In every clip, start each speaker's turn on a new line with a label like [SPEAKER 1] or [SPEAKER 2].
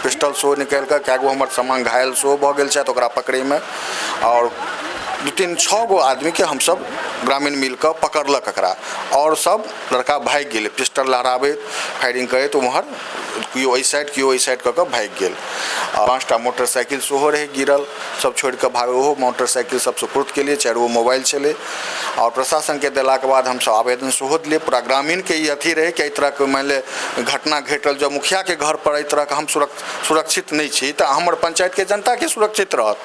[SPEAKER 1] Pistol सेहो निकालि कऽ कए गो हमर सामान घायल सेहो भऽ गेल छथि ओकरा पकड़ैमे। आओर 2 3 6 गो आदमीके हमसभ ग्रामीण मिल कऽ पकड़लक एकरा, आओर सब लड़का भागि गेलै पिस्टल लहराबैत फायरिंग करैत उम्हर, केओ एहि साइड केओ एहि साइड कऽ कऽ भागि गेल। आ 5टा मोटरसाइकिल सेहो रहै गिरल, सब छोड़ि कऽ भागल, ओहो मोटरसाइकिल सब सुपुर्द केलियै, 4 गो मोबाइल छलै। आओर प्रशासनके देलाके बाद हमसब आवेदन सेहो देलियै। पूरा ग्रामीणके ई अथी रहै कि एहि तरहके मानि ले घटना घटल, जब मुखियाके घर पर एहि तरहके हम सुरक्षित नहि छी तऽ हमर पंचायतके जनताके सुरक्षित रहत।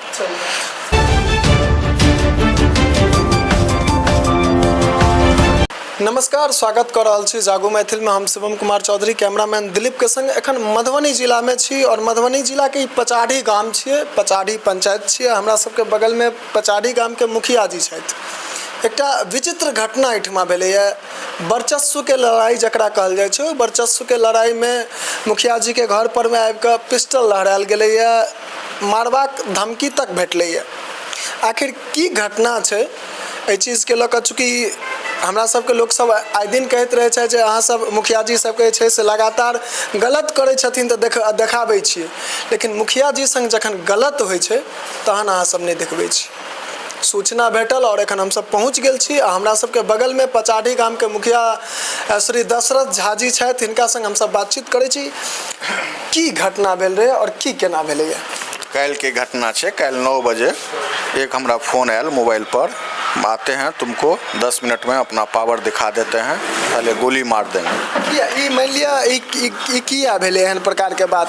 [SPEAKER 2] नमस्कार, स्वागत कर रहल छी जागू मैथिल में। हम शिवम कुमार चौधरी कैमरामैन दिलीप के संग एखन मधुबनी जिला में छी और मधुबनी जिला के ई पचाढ़ी गाम छियै, पचाढ़ी पंचायत छियै। हमरा सबके बगल में पचाढ़ी गाम के मुखिया जी छथि। एकटा विचित्र घटना एहिठमा भेलैए, वर्चस्व के लड़ाई जकरा कहल जाइ छै, ओहि वर्चस्व के लड़ाई में मुखिया जी के घर पर में आबि कऽ पिस्टल लहरायल गेलैए, मारबाक धमकी तक भेटलैए। आखिर की घटना छै एहि चीजके लऽ कऽ? चूँकि हमरा सबके लोकसब आइ दिन कहैत रहै छथि जे अहाँ सब मुखिया जी सबके जे छै से लगातार गलत करै छथिन तऽ देखाबै छियै, लेकिन मुखिया जी सङ्ग जखन गलत होइ छै तहन अहाँ सब नहि देखबै छी। सूचना भेटल और एखन हमसब पहुँच गेल छी आ हमरा सबके बगलमे पचाढ़ी गामके मुखिया श्री दशरथ झा जी छथि, हिनका सङ्ग हमसब बातचीत करै छी। की घटना भेल रहै और की केना भेलैए?
[SPEAKER 1] काल्हिके घटना छै, काल्हि 9 बजे एक हमरा फोन आयल मोबाइल पर, आते हैं तुमको 10 मिनट में अपना पावर दिखा देते हैं, पहले गोली मार देंगे।
[SPEAKER 2] किया ई मानि लिअ ई किया भेलै एहन प्रकारके बात?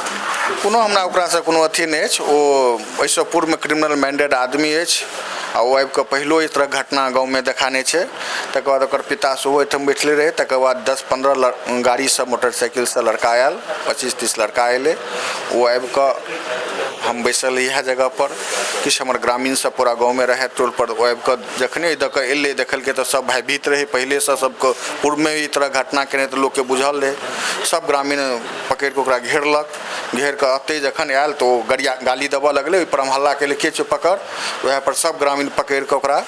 [SPEAKER 1] कोनो हमरा ओकरासँ कोनो अथी नहि अछि। ओ एहिसँ पूर्वमे क्रिमिनल माइंडेड आदमी अछि आ ओ आबि कऽ पहिलो एहि तरहक घटना गाँवमे देखाने छै। तकर बाद ओकर पिता सेहो एहिठाम बैठले रहै। तकर बाद 10-15 गाड़ीसँ मोटरसाइकिलसँ लड़का आयल, 25-30 लड़का अयलै। ओ आबि कऽ हम बैसल इएह जगहपर, किछु हमर ग्रामीण सब पूरा गाँवमे रहै टोलपर, ओ आबि कऽ जखने दऽ कऽ एलै देखलकै तऽ सब भयभीत रहै। पहिलेसँ सबके पूर्वमे ई तरहक घटना केने तऽ लोकके बुझल रहै। सब ग्रामीण पकड़ि कऽ ओकरा घेरलक। घेर कऽ एतै जखन आयल तऽ ओ गरिया गाली देबऽ लगलै। ओहिपर हम हल्ला केलियै, के छौ पकड़। वएहपर सब ग्रामीण पकड़ि कऽ ओकरा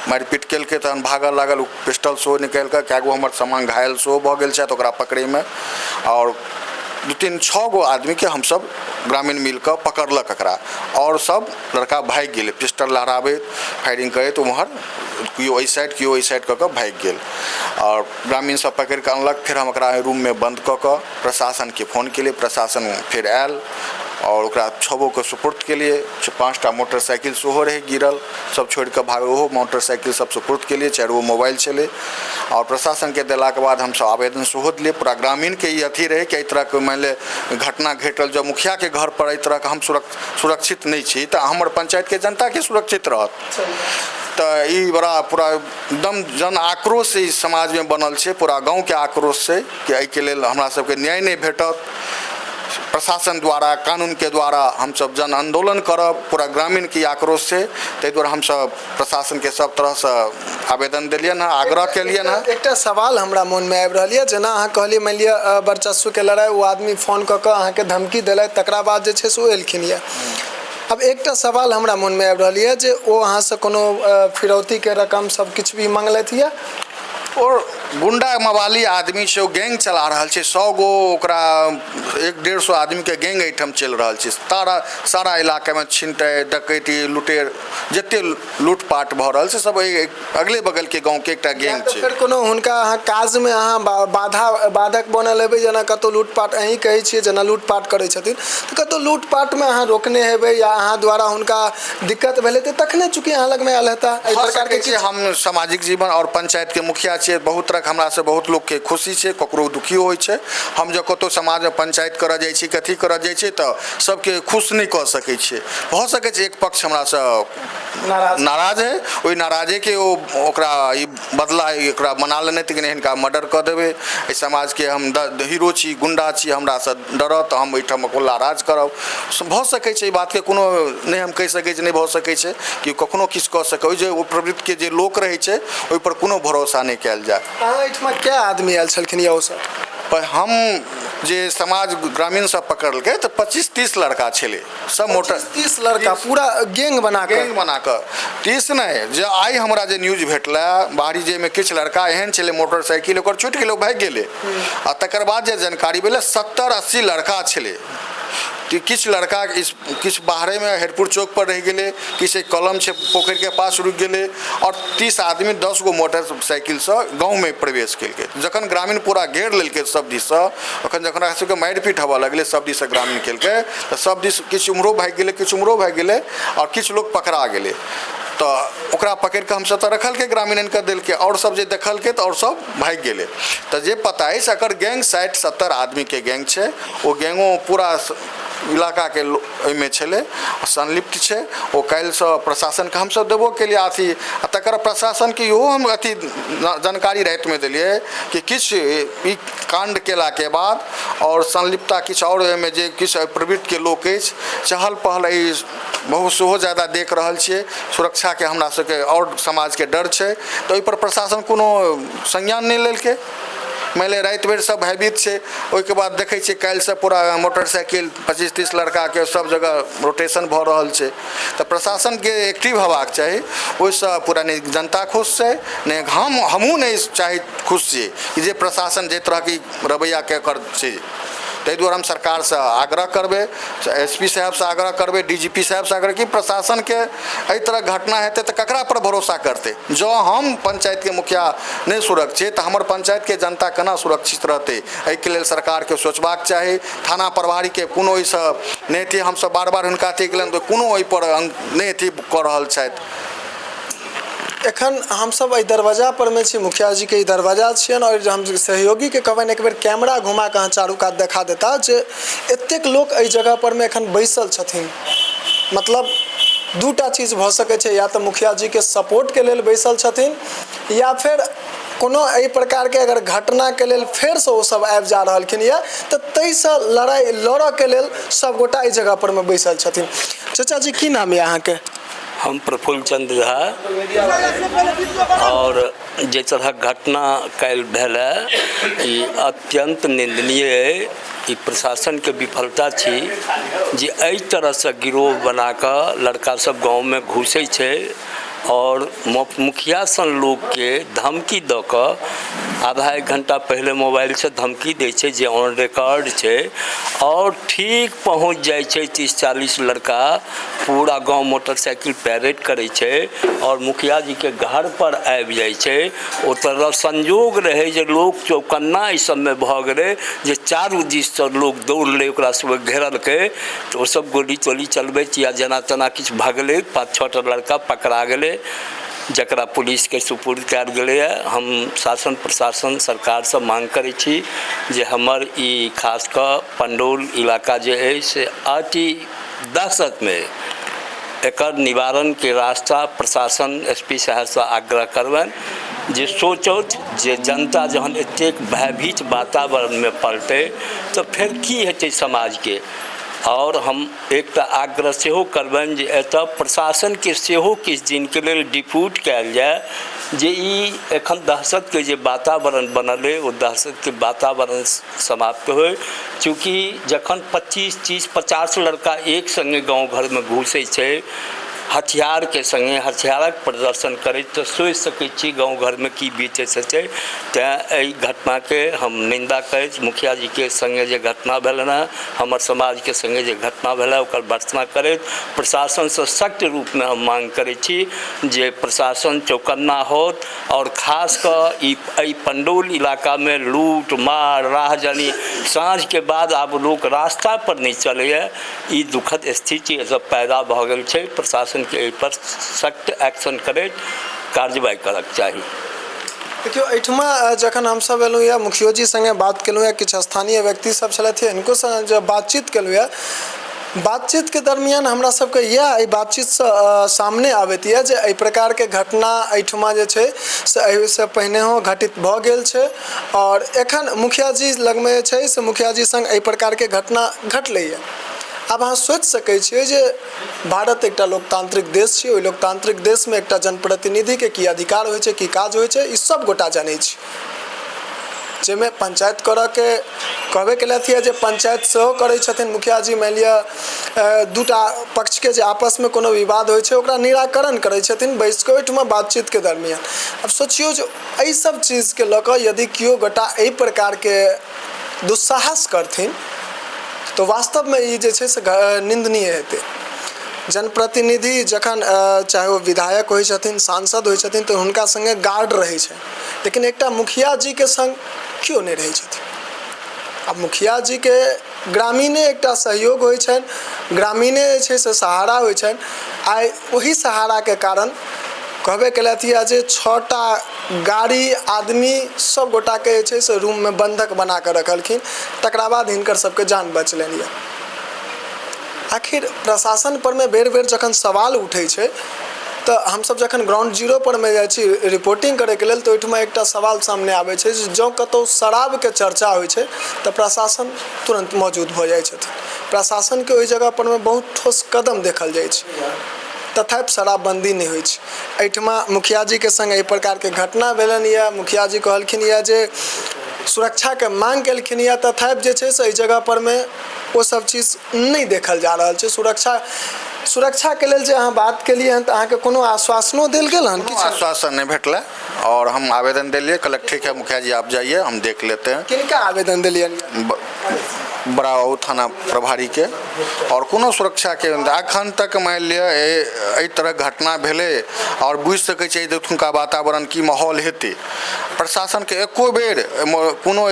[SPEAKER 1] मारि पीट केलकै, तहन भागऽ लागल। ओ पिस्टल सेहो निकालि कऽ कए गो हमर सामान घायल सेहो भऽ गेल छथि ओकरा पकड़ैमे। आओर 2 3 6 गो आदमीके हमसब ग्रामीण मिल कऽ पकड़लक एकरा, आओर सब लड़का भागि गेलै पिस्टल लहराबैत फायरिंग करैत उम्हर, केओ एहि साइड केओ एहि साइड कऽ कऽ भागि गेल। आओर ग्रामीण सब पकड़ि कऽ अनलक। फेर हम ओकरा रूममे बन्द कऽ कऽ प्रशासनके फोन केलियै। प्रशासन फेर आयल आओर ओकरा 6 के सुपुर्द केलियै। 5टा मोटरसाइकिल सेहो रहै गिरल, सब छोड़ि कऽ भागल, ओहो मोटरसाइकिल सब सुपुर्द केलियै, 4 गो मोबाइल छलै। आओर प्रशासनके देलाके बाद हमसब आवेदन सेहो देलियै। पूरा ग्रामीणके ई अथी रहै कि एहि तरहके मानि ले घटना घटल, जब मुखियाके घर पर एहि तरहके हम सुरक्षित नहि छी तऽ हमर पंचायतके जनताके सुरक्षित रहत? तऽ ई बड़ा पूरा एकदम जन आक्रोश ई समाजमे बनल छै, पूरा गाँवके आक्रोश छै कि एहिके लेल हमरा सबके न्याय नहि भेटत प्रशासन द्वारा, कानूनके द्वारा हमसब जन आन्दोलन करब। पूरा ग्रामीणके ई आक्रोश छै। ताहि दुआरे हमसब प्रशासनके सब तरहसँ आवेदन देलियनि हँ, आग्रह केलियनि हँ।
[SPEAKER 2] एकटा सवाल हमरा मोनमे आबि रहल यऽ, जेना अहाँ कहलियै मानि लिअ वर्चस्वके लड़ाइ, ओ आदमी फोन कऽ कऽ अहाँके धमकी देलथि, तकरा बाद जे छै से ओ एलखिन यऽ। आब एकटा सवाल हमरा मोनमे आबि रहल यऽ जे ओ अहाँसँ कोनो फिरौतीके रकम सब किछु भी मङ्गलथि यऽ?
[SPEAKER 1] ओ गुंडा मवाली आदमी छै, ओ गैंग चला रहल छै। 100 गो ओकरा 100-150 आदमीके गैंग एहिठाम चलि रहल छै। सारा इलाकामे छिनतै डकैती लुटेर जते लूटपाट भऽ रहल छै सब एहि अगले बगलके गाँवके एकटा गैंग छै।
[SPEAKER 2] फेर कोनो हुनका अहाँ काजमे अहाँ बाधा बाधक बनल हेबै, जेना कतहु लूटपाट अहीँ कहै छियै जेना लूटपाट करै छथिन तऽ कतहु लूटपाटमे अहाँ रोकने हेबै या अहाँ द्वारा हुनका दिक्कत भेल हेतै तखने चूँकि अहाँ लगमे आयल हेता एहि
[SPEAKER 1] भऽ
[SPEAKER 2] प्रकारके
[SPEAKER 1] सकै छै।
[SPEAKER 2] किछु?
[SPEAKER 1] हम सामाजिक जीवन आओर पंचायतके मुखिया छियै। बहुत तरहके हमरासँ बहुत लोकके खुशी छै, ककरो दुखियो होइ छै। हम जँ कतहु समाजमे पंचायत करऽ जाइ छी, कथी करऽ जाइ छी तऽ सबके खुश नहि कऽ सकै छियै। भऽ सकै छै एक पक्ष हमरासँ नाराज है, ओहि नाराजेके ओ ओकरा ई बदला एकरा मना लेने तऽ नहि हिनका मर्डर कऽ देबै, एहि समाजके हम हीरो छी, गुंडा छी, हमरासँ डरत तऽ हम एहिठाम खुला राज करब। भऽ सकै छै, ई बातके कोनो नहि हम कहि सकै छी, नहि भऽ सकै छै कि कखनो किछु कऽ सकै। जे ओ प्रवृत्तिके जे लोक रहै छै ओहिपर कोनो भरोसा नहि कयल जाय।
[SPEAKER 2] अहाँ एहिठमा कए आदमी आयल छलखिन यऽ ओसभ?
[SPEAKER 1] पर हम जे समाज ग्रामीण सब पकड़लकै तऽ 25-30 लड़का छलै सब मोटर
[SPEAKER 2] 30 लड़का पूरा गैंग बना कऽ?
[SPEAKER 1] गैंग बना कऽ 30 नहि, जे आइ हमरा जे न्यूज भेटलै बाहरी जाहिमे किछु लड़का एहन छलै मोटरसाइकिल ओकर छुटि गेलै, ओ भागि गेलै। आ तकर बाद जे जानकारी भेलै 70-80 लड़का छलै। कि किछु लड़का इस किछु बाहरेमे हेडपुर चौकपर रहि गेलै, किछु एक कलम छै पोखरिके पास रुकि गेलै आओर 30 आदमी 10 गो मोटरसाइकिलसँ गाँवमे प्रवेश केलकै। जखन ग्रामीण पूरा घेर लेलकै सब दिससँ, अखन जखन ओकरा सबके मारि पीट होबऽ लगलै सब दिससँ ग्रामीण केलकै, तऽ सब दिस किछु उम्हरो भागि गेलै, किछु उम्हरो भागि गेलै आओर किछु लोक पकड़ा गेलै। तऽ ओकरा पकड़ि कऽ हमसब तऽ रखलकै, ग्रामीण आनि कऽ देलकै आओर सब जे देखलकै तऽ आओर सब भागि गेलै। तऽ जे पता अछि एकर गैंग 60-70 आदमीके गैंग छै। ओ गैंगो पूरा इलाकाके ओहिमे छलै, संलिप्त छै। ओ काल्हिसँ प्रशासनके हमसब देबो केलियै अथी, आ तकर प्रशासनके इहो हम अथी जानकारी रातिमे देलियै कि किछु ई काण्ड केलाके बाद आओर संलिप्तता किछु आओर ओहिमे जे किछु प्रवृत्तिके लोक अछि, चहल पहल एहि बहुत सेहो जादा देख रहल छियै। सुरक्षाके हमरा सबके आओर समाजके डर छै, तऽ ओहिपर प्रशासन कोनो संज्ञान नहि लेलकै। मानि लिअ राति भरि सब भयभीत छै। ओहिके बाद देखै छियै काल्हिसँ पूरा मोटरसाइकिल 25-30 लड़काके सब जगह रोटेशन भऽ रहल छै। तऽ प्रशासनके एक्टिव हेबाक चाही। ओहिसँ पूरा नहि जनता खुश छै, नहि हमहूँ नहि चाहै खुश छियै कि जे प्रशासन जाहि तरहके रवैयाके एकर छै। ताहि दुआरे हम सरकारसँ आग्रह करबै, एस पी साहेबसँ आग्रह करबै, डी जी पी साहेबसँ आग्रह कि प्रशासनके एहि तरहक घटना हेतै तऽ ककरा पर भरोसा करतै। जँ हम पंचायतके मुखिया नहि सुरक्षित तऽ हमर पंचायतके जनता केना सुरक्षित रहतै? एहिके लेल सरकारके सोचबाक चाही। थाना प्रभारीके कोनो ओहिसँ नहि अथी, हमसब बार बार हुनका अथी केलनि तऽ कोनो ओहिपर नहि अथी कऽ रहल छथि।
[SPEAKER 2] एखन हमसब एहि दरवाजा पर मे छी, मुखिया जी के ई दरवाजा छियनि आओर हम सहयोगी के कहबनि एक बेर कैमरा घुमा कऽ अहाँ चारू कात देखा देता जे एतेक लोक एहि जगह पर मे एखन बैसल छथिन। मतलब दूटा चीज भऽ सकै छै, या तऽ मुखिया जी के सपोर्ट के लेल बैसल छथिन या फेर कोनो एहि प्रकार के अगर घटना के लेल फेरसँ ओ सब आबि जा रहलखिन यऽ तऽ ताहिसँ लड़ाइ लड़ऽ के लेल सब गोटा एहि जगह पर मे बैसल छथिन। चचा जी, की नाम यऽ अहाँके?
[SPEAKER 3] हम प्रफुल्ल चंद्र झा। आओर जे तरहक घटना काल्हि भेल है ई अत्यंत निंदनीय अइ। ई प्रशासनके विफलता छी जे एहि तरहसँ गिरोह बना कऽ लड़का सब गाँवमे घुसै छै आओर मुखिया सन लोकके धमकी दऽ कऽ आधा एक घंटा पहिले मोबाइलसँ धमकी दै छै जे ऑन रिकॉर्ड छै, आओर ठीक पहुँच जाइ छै 30-40 लड़का, पूरा गाँव मोटरसाइकिल पैरेड करै छै आओर मुखिया जीके घर पर आबि जाइ छै। ओ तरह संयोग रहै जे लोक चौकन्ना एहि सबमे भऽ गेलै जे चारू दिससँ लोक दौड़लै, ओकरा सबके घेरलकै, तऽ ओ सब गोली तोली चलबैत या जेना तेना किछु भगलै। 5-6 टा लड़का पकड़ा गेलै जकरा पुलिसके सुपुर्द कयल गेलैए। हम शासन प्रशासन सरकारसँ माँग करै छी जे हमर ई खास कऽ पंडौल इलाका जे अछि से अति दहशतमे, एकर निवारणके रास्ता प्रशासन एस पी साहेबसँ आग्रह करबनि जे सोचथि जे जनता जहन एतेक भयभीत वातावरणमे पलतै तऽ फेर की हेतै समाजके। आओर हम एकटा आग्रह सेहो करबनि जे एतऽ प्रशासनके सेहो किछु दिनके लेल डिप्यूट कयल जाय जे ई एखन दहशतके जे वातावरण बनल अइ ओ दहशतके वातावरण समाप्त होइ। चूँकि जखन 25 30 50 लड़का एक सङ्गे गाँव घरमे घुसै छै हथियारके सङ्गे हथियारक प्रदर्शन करैत, तऽ सोचि सकै छी गाँव घरमे की बीतैत हेतै। तैँ एहि घटनाके हम निन्दा करैत मुखिया जीके सङ्गे जे घटना भेलनि हेँ, हमर समाजके सङ्गे जे घटना भेलै ओकर भर्त्सना करैत प्रशासनसँ सख्त रूपमे हम माँग करै छी जे प्रशासन चौकन्ना होत आओर खास कऽ ई एहि पंडौल इलाकामे लूट मार राहजनी साँझके बाद आब लोक रास्ता पर नहि चलैए। ई दुखद स्थिति एतऽ पैदा भऽ गेल छै। प्रशासनके एहिपर सख्त एक्शन करैत कार्रवाइ करक चाही।
[SPEAKER 2] देखियौ, एहिठमा जखन हमसभ एलहुँ यऽ, मुखियो जी सङ्गे बात केलहुँ यऽ, किछु स्थानीय व्यक्ति सब छलथि, हिनको सङ्गे जब बातचीत केलहुँ यऽ, बातचीतके दरमियान हमरा सबके इएह एहि बातचीतसँ सामने आबैत यऽ जे एहि प्रकारके घटना एहिठमा जे छै से एहिसँ पहिनेहो घटित भऽ गेल छै आओर एखन मुखिया जी लगमे जे छै से मुखिया जी सङ्ग एहि प्रकारके घटना घटलैए। आब अहाँ सोचि सकै छियै जे भारत एकटा लोकतांत्रिक देश छियै, ओहि लोकतांत्रिक देशमे एकटा जनप्रतिनिधिके की अधिकार होइ छै, की काज होइ छै, ई सब गोटा जानै छी। जाहिमे पंचायत करऽके कहबे केलथि हँ जे पंचायत सेहो करै छथिन मुखिया जी। मानि लिअ दूटा पक्षके जे आपसमे कोनो विवाद होइ छै ओकरा निराकरण करै छथिन बैस कऽ ओहिठमा बातचीतके दरमियान। आब सोचियौ जे एहि सब चीजके लऽ कऽ यदि केओ गोटा एहि प्रकारके दुस्साहस करथिन तऽ वास्तवमे ई जे छै से निन्दनीय हेतै। जनप्रतिनिधि जखन चाहे ओ विधायक होइ छथिन, सांसद होइ छथिन, तऽ हुनका सङ्गे गार्ड रहै छै, लेकिन एकटा मुखिया जीके सङ्ग केओ नहि रहै छथिन। आ मुखिया जीके ग्रामीणे एकटा सहयोग होइ छनि, ग्रामीणे जे छै से सहारा होइ छनि। आइ ओहि सहाराके कारण कहबे केलथि यऽ जे 6टा गाड़ी आदमी सब गोटाके जे छै से रूममे बन्धक बना कऽ रखलखिन, तकरा बाद हिनकर सबके जान बचलनि यऽ। आखिर प्रशासन परमे बेर बेर जखन सवाल उठै छै तऽ हमसब जखन ग्राउंड जीरो परमे जाइ छी रिपोर्टिंग करैके लेल, तऽ ओहिठमा एकटा सवाल सामने आबै छै जे जँ कतहु शराबके चर्चा होइ छै तऽ प्रशासन तुरन्त मौजूद भऽ जाइ छथिन। प्रशासनके ओहि जगह परमे बहुत ठोस कदम देखल जाइ छै, तथापि शराबबन्दी नहि होइ छै। एहिठमा मुखिया जीके सङ्ग एहि प्रकारके घटना भेलनि यऽ, मुखिया जी कहलखिन यऽ जे सुरक्षाके माँग केलखिन यऽ, तथापि जे छै से एहि जगह परमे ओ सब चीज नहि देखल जा रहल छै। सुरक्षाके लेल जे अहाँ बात केलियै हन, तऽ अहाँके कोनो आश्वासनो देल गेल हन?
[SPEAKER 1] किछु आश्वासन नहि भेटलै और हम आवेदन देलियै, कहलक ठीक है मुखिया जी आप जाइए, हम देख लेते हैं।
[SPEAKER 2] किनका आवेदन देलियनि?
[SPEAKER 1] बड़ा बाबू थाना प्रभारीके। आओर कोनो सुरक्षाके एखन तक मानि लिअ एहि तरहक घटना भेलै आओर बुझि सकै छियै जे एखुनका वातावरण की माहौल हेतै। प्रशासनके एको बेर कोनो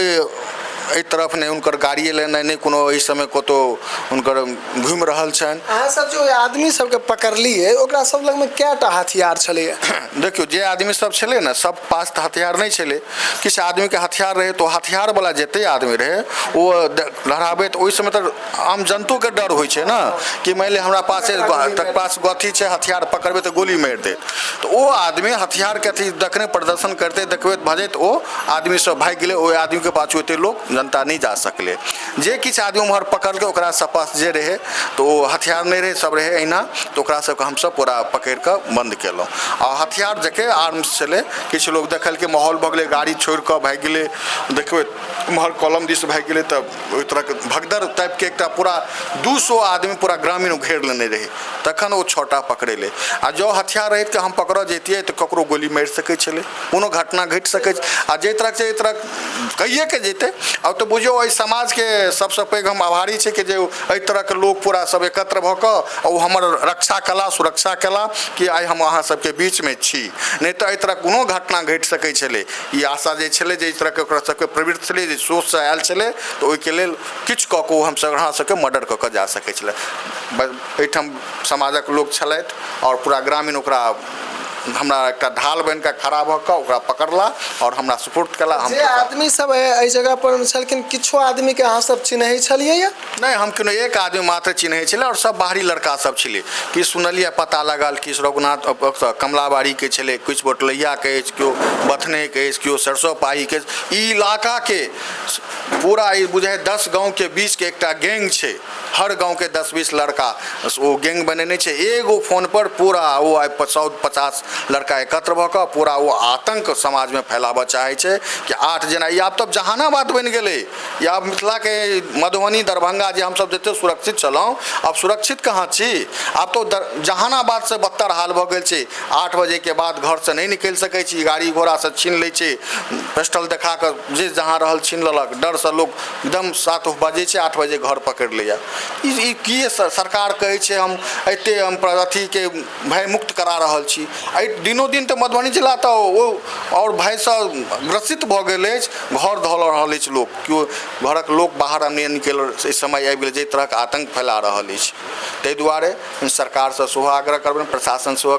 [SPEAKER 1] एहि तरफ नहि हुनकर गाड़ी एलनि, नहि कोनो एहि समय कतहु हुनकर घुमि रहल छनि।
[SPEAKER 2] अहाँ सब जे ओहि आदमी सबके पकड़लियै, ओकरा सब लगमे कएटा हथियार छलैया?
[SPEAKER 1] देखियौ, जे आदमी सब छलै ने, सब पास तऽ हथियार नहि छलै, किछु आदमीके हथियार रहै। तऽ ओ हथियारवला जते आदमी रहै ओ लहराबैत, ओहि समय तऽ आम जनतोके डर होइ छै ने कि मानि लिअ हमरा पास तक पास अथी छै हथियार, पकड़बै तऽ गोली मारि देत। तऽ ओ आदमी हथियारके अथी देखने प्रदर्शन करते देखबैत भजैत ओ आदमी सब भागि गेलै। ओहि आदमीके पाछू एते लोक जनता नहि जा सकलै। जे किछु आदमी उम्हर पकड़लकै ओकरा सब पास जे रहै तऽ ओ हथियार नहि रहै, सब रहै एहिना। तऽ ओकरा सबके हमसब पूरा पकड़ि कऽ बन्द केलहुँ। आ हथियार जके आर्म्स छलै, किछु लोक देखलकै माहौल भऽ गेलै, गाड़ी छोड़ि कऽ भागि गेलै, देखबै उम्हर कलम दिस भागि गेलै। तऽ ओहि तरहके भगदड़ टाइपके एकटा पूरा 200 आदमी पूरा ग्रामीण घेर लेने रहै, तखन ओ 6टा पकड़ेलै। आ जँ हथियार रहैत के हम पकड़ऽ जैतियै तऽ ककरो गोली मारि सकै छलै, कोनो घटना घटि सकै छै। आ जाहि तरहक छै एहि तरहक कहिएके जेतै। आब तऽ बुझियौ एहि समाजके सबसँ पैघ हम आभारी छी कि जे एहि तरहके लोक पूरा सब एकत्र भऽ कऽ ओ हमर रक्षा कला सुरक्षा कला कि आइ हम अहाँ सबके बीचमे छी, नहि तऽ एहि तरहक कोनो घटना घटि सकै छलै। ई आशा जे छलै जे एहि तरहके ओकरा सबके प्रवृत्ति छलै, जे सोचसँ आयल छलै, तऽ ओहिके लेल किछु कऽ कऽ ओ हमसब अहाँ सबके मर्डर कऽ कऽ जा सकै छलै। एहिठाम समाजक लोक छलथि आओर पूरा ग्रामीण ओकरा हमरा एकटा ढाल बनि कऽ खड़ा भऽ कऽ ओकरा पकड़ला आओर हमरा सुपुर्द केला। हम
[SPEAKER 2] जे आदमी सब एहि जगह पर छलखिन, किछो आदमी के अहाँ सब चिन्है छलियै या?
[SPEAKER 1] नहि, हम कोनो एक आदमी मात्र चिन्है छलै आओर सब बाहरी लड़का सब छलै। कि सुनलियै पता लागल कि रघुनाथ कमलाबाड़ीके छलै, किछु बोटलैयाके अछि, केओ बथनेके अछि, केओ सरसो पाहीके अछि। ई इलाकाके पूरा ई बुझाइ 10 गाँवके बीचके एकटा गैंग छै। हर गाँवके 10-20 लड़का ओ गैंग बनेने छै। एगो फोनपर पूरा ओ आइ 150 लड़का एकत्र भऽ कऽ पूरा ओ आतङ्क समाजमे फैलाबऽ चाहै छै कि 8 जेना ई आब तऽ जहानाबाद बनि गेलै। ई आब मिथिलाके मधुबनी दरभंगा जे हमसब जते सुरक्षित छलहुँ, आब सुरक्षित कहाँ छी? आब तऽ जहानाबादसँ बदतर हाल भऽ गेल छै। 8 बजेके बाद घरसँ नहि निकलि सकै छी, गाड़ी घोड़ासँ छीन लै छै, पिस्टल देखा कऽ जे जहाँ रहल छीन लेलक। डरसँ लोक एकदम 7 बजै छै, 8 बजे घर पकड़ि लैए। ई की सरकार कहै छै हम एते हम अथीके भयमुक्त करा रहल छी? एहि दिनो दिन तऽ मधुबनी जिला तऽ ओ आओर भयसँ ग्रसित भऽ गेल अछि। घर धऽ रहल अछि लोक, केओ घरक लोक बाहर नहि निकलि समय आबि गेल, जाहि तरहक आतङ्क फैला रहल अछि। ताहि दुआरे सरकारसँ सेहो आग्रह करबनि, प्रशासन सेहो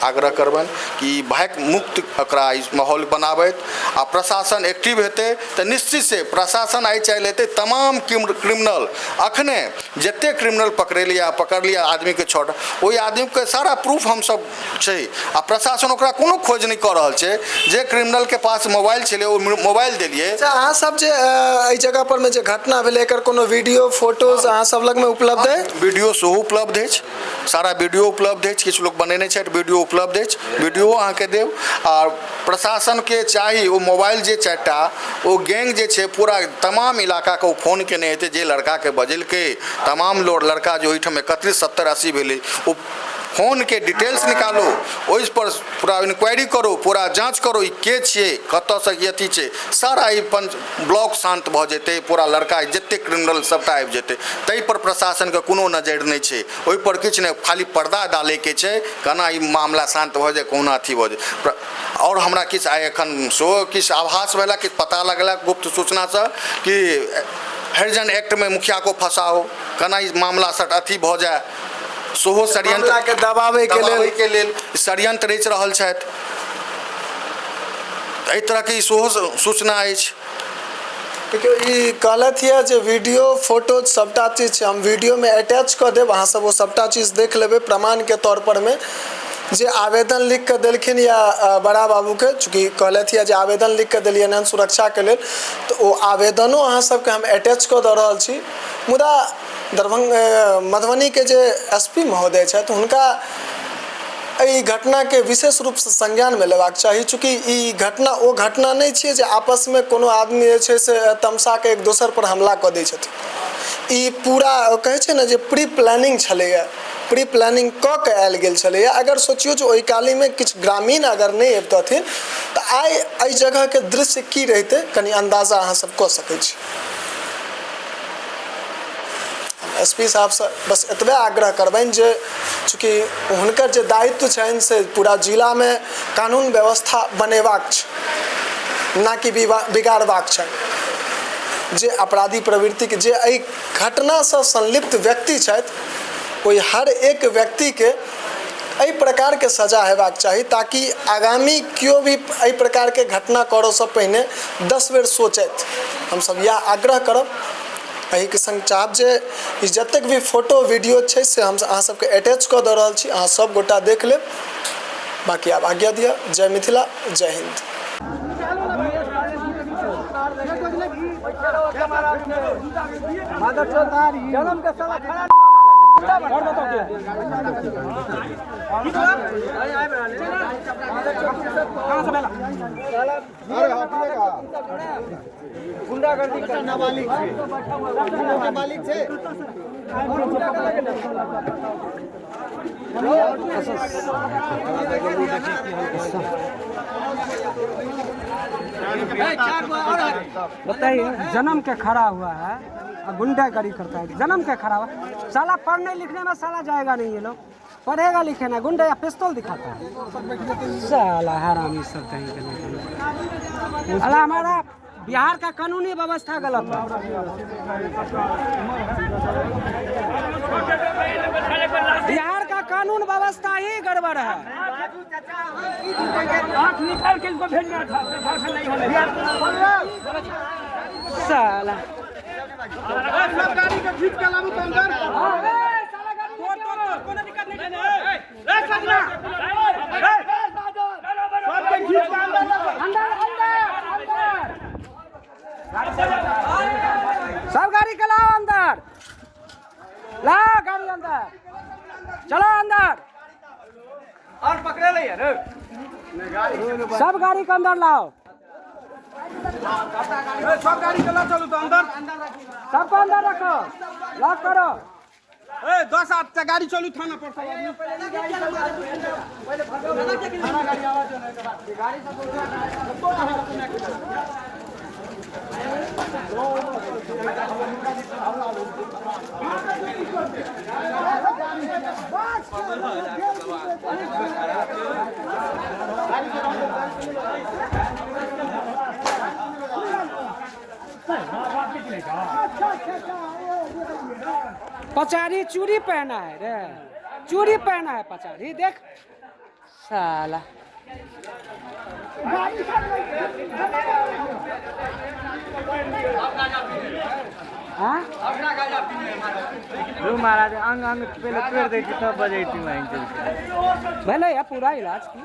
[SPEAKER 1] आग्रह करबनि कि भयक मुक्त एकरा ई माहौल बनाबथि। आ प्रशासन एक्टिव हेतै तऽ निश्चित से प्रशासन आइ चालि हेतै तमाम क्रिमिनल, अखने जते क्रिमिनल पकड़ेलियै पकड़लियै आदमीके 6टा, ओहि आदमीके सारा प्रूफ हमसब छै आ प्रशासन ओकरा कोनो खोज नहि कऽ रहल छै। जे क्रिमिनलके पास मोबाइल छलै ओ मोबाइल देलियै।
[SPEAKER 2] अच्छा, अहाँ सब जे एहि जगह पर मे जे घटना भेलै एकर कोनो वीडियो फोटोज अहाँ सब लगमे उपलब्ध अइ?
[SPEAKER 1] वीडियो सेहो उपलब्ध अछि, सारा वीडियो उपलब्ध अछि, किछु लोक बनेने छथि, वीडियो उपलब्ध अछि, वीडियो अहाँके देब। आ प्रशासनके चाही ओ मोबाइल जे 4टा ओ गैंग जे छै पूरा तमाम इलाकाके ओ फोन केने हेतै, जे लड़काके बजेलकै तमाम लोक लड़का जे ओहिठाम एकत्रित 70-80 भेलै ओ फोनके डिटेल्स निकालू, ओहि पर पूरा इंक्वायरी करू, पूरा जाँच करू, ई के छियै, कतऽसँ ई अथी छै। सारा ई पंच ब्लॉक शान्त भऽ जेतै, पूरा लड़का जतेक क्रिमिनल सबटा आबि जेतै। ताहि पर प्रशासनके कोनो नजरि नहि छै, ओहि पर किछु नहि, खाली पर्दा डालैके छै, केना ई मामला शान्त भऽ जाय, कहुना अथी भऽ जाय। आओर हमरा किछु आइ एखन सेहो किछु आभास भेला, किछु पता लगला गुप्त सूचनासँ कि हरिजन एक्टमे मुखिया को फसाओ, केना ई मामला सट अथी भऽ जाय, सेहो षड्यंत्र
[SPEAKER 2] मामलाके दबाबैके लेल
[SPEAKER 1] दबाबैके लेल षड्यंत्र रचि रहल छथि। एहि तरहके ई सेहो सूचना अछि।
[SPEAKER 2] देखियौ, ई कहलथि यऽ जे वीडियो फोटो सभटा चीज छै, हम वीडियोमे अटैच कऽ देब, अहाँ सब ओ सभटा चीज देख लेबै प्रमाणके तौर परमे। जे आवेदन लिख कऽ देलखिन या बड़ा बाबूके, चूँकि कहलथि यऽ जे आवेदन लिख कऽ देलियनि हन सुरक्षाके लेल, तऽ ओ आवेदनो अहाँ सबके हम अटैच कऽ दऽ रहल छी। मुदा दरभंगा मधुबनीके जे एस पी महोदय छथि, हुनका एहि घटनाके विशेष रूपसँ संज्ञानमे लेबाक चाही। चूँकि ई घटना ओ घटना नहि छियै जे आपसमे कोनो आदमी जे छै से तमसाके एक दोसरपर हमला कऽ दै छथिन। ई पूरा कहै छै ने जे प्री प्लानिंग छलैए, प्री प्लानिंग कऽ के आयल गेल छलैए। अगर सोचियौ जे ओहि कालीमे किछु ग्रामीण अगर नहि अबितथिन तऽ आइ एहि जगहके दृश्य की रहितै, कनि अन्दाजा अहाँ सब कऽ सकै छी। एस पी साहबसँ बस एतबे आग्रह करबनि जे चूँकि हुनकर जे दायित्व छनि से पूरा जिलामे कानून व्यवस्था बनेबाक छै, ना कि बिगाड़बाक छनि। जे अपराधी प्रवृत्तिके, जे एहि घटनासँ संलिप्त व्यक्ति छथि, ओहि हर एक व्यक्तिके एहि प्रकारके सजा हेबाक चाही, ताकि आगामी केओ भी एहि प्रकारके घटना करऽसँ पहिने 10 बेर सोचथि। हमसब इएह आग्रह करब। एहिके सङ्ग चाहब जे ई जतेक भी फोटो वीडियो छै से हम अहाँ सबके अटैच कऽ दऽ रहल छी, अहाँ सब गोटा देख लेब। बाकी आब आज्ञा दिअ। जय मिथिला, जय हिन्द।
[SPEAKER 4] बताइए, जन्म के खड़ा हुआ है और गुंडागर्दी करता है। जन्म के खड़ा हुआ साला पढ़ने लिखने में साला जाएगा नहीं, ये लोग पढ़ेगा लिखे ना, गुंडा या पिस्तौल दिखाता है साला हरामी सब कहीं के नहीं। अला हमारा बिहार का कानूनी व्यवस्था गलत है। बिहार का कानून व्यवस्था ही गड़बड़ है।
[SPEAKER 5] आँख निकाल के इनको भेजना था, प्रशासन नहीं होने साला।
[SPEAKER 4] अंदर अंदर अंदर, सब गाड़ी के लाओ अंदर, लाओ गाड़ी अंदर, चलो अंदर।
[SPEAKER 5] और पकड़े ले यार,
[SPEAKER 4] सब गाड़ी के अंदर लाओ,
[SPEAKER 5] सब गाड़ी के ला चलू तो अंदर,
[SPEAKER 4] सबको अंदर रखो, लॉक करो।
[SPEAKER 5] 10 आठ गाड़ी चलू थाना पर।
[SPEAKER 4] पचारी चूड़ी पहना है रे, चूड़ी पहना है पचारी, देख साला। हाँ?
[SPEAKER 6] महाराज अंग अंग पहले तोड़ दै छी तब बजै छी वहीं चलि के।
[SPEAKER 4] भेलै है पूरा इलाज की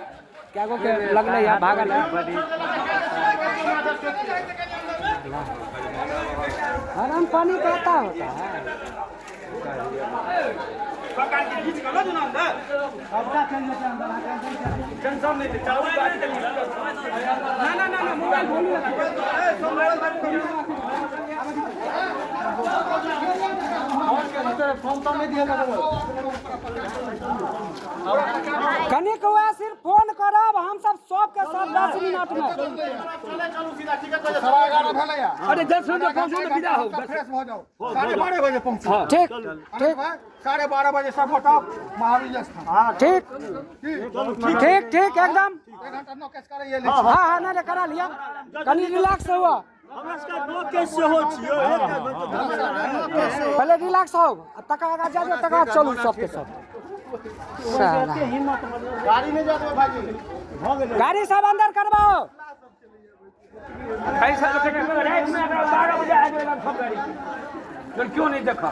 [SPEAKER 4] क्या गो के लगलै है, भागल है। हराम पानी कहता होता है। ना ना ना ना मोबाइल बोलू। कनिक हुआ सिर्फ फोन करब, हम सब सबके सब 10 मिनट में।
[SPEAKER 5] अरे 10 मिनट पहुंचो ना, विदा हो।
[SPEAKER 7] फ्रेश भऽ जाउ, 12:30 बजे पहुँचू।
[SPEAKER 4] ठीक ठीक,
[SPEAKER 7] 12:30 बजे सब गोटा महावीर स्थान।
[SPEAKER 4] ठीक ठीक ठीक एकदम।
[SPEAKER 7] एक घंटा नो केस करैये लै।
[SPEAKER 4] हाँ हाँ, नहीं नहीं, करा लिया, कनी रिलैक्स हुआ, पहले रिलैक्स हो, तकर बाद जा, तकर बाद चलू सबके सब। साला। गाड़ी सब अंदर करवाओ।
[SPEAKER 5] ऐसा रात में 12 बजे आ जाएगा सब गाड़ी, क्यों नहीं देखा?